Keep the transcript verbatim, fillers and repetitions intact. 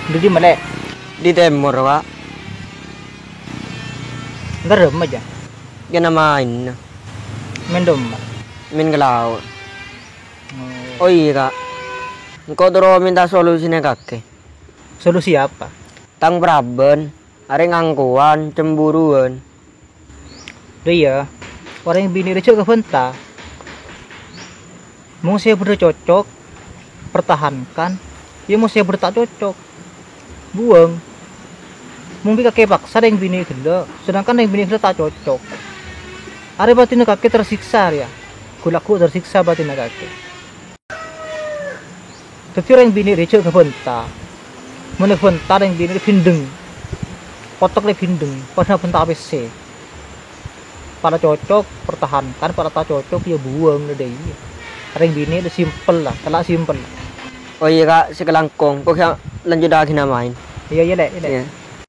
Dâddhi malè. Di tèmor, Ka'. Ngarem aja. Kèna maèn. Maèn dâ' emma? Maèn ka lao'. Oh. Oh iyâ, Ka'. Engko' terro mènta solusina kakè. Solusi apa? Tang parabân, arè ngangkowan, cemburuwân. Lha iyâ, orèng binè' rèya jhâ' kabânta. Mon sè bâdâ cocok, pertahankan. Iyâ, mon sè bâdâ ta' cocok, buwâng. Mon bi' kakè paksa rèng binè' ghellâ', sedangkan rèng binè' ghellâ' ta' cocok. Arè batinna kakè tersiksa rèya. Ghu-lagghu' tersiksa batinna kakè. Dâddhi rèng binè' rèya jhâ' kabânta. Mon èkabânta rèng binè' rèya bhindheng. Kotok rèya bhindheng, padâ bânta pèssè. Para cocok, pertahankan, para ta' cocok, iyâ buwâng, dâddhi iyâ. Rèng binè' rèya simpel la, tella' simpel. Oh iyâ, Ka', sakalangkong. Kok ghi' lanjutaghi na maèn. Iyâ, iyâ, Lè', iyâ, Lè'. Iyâ.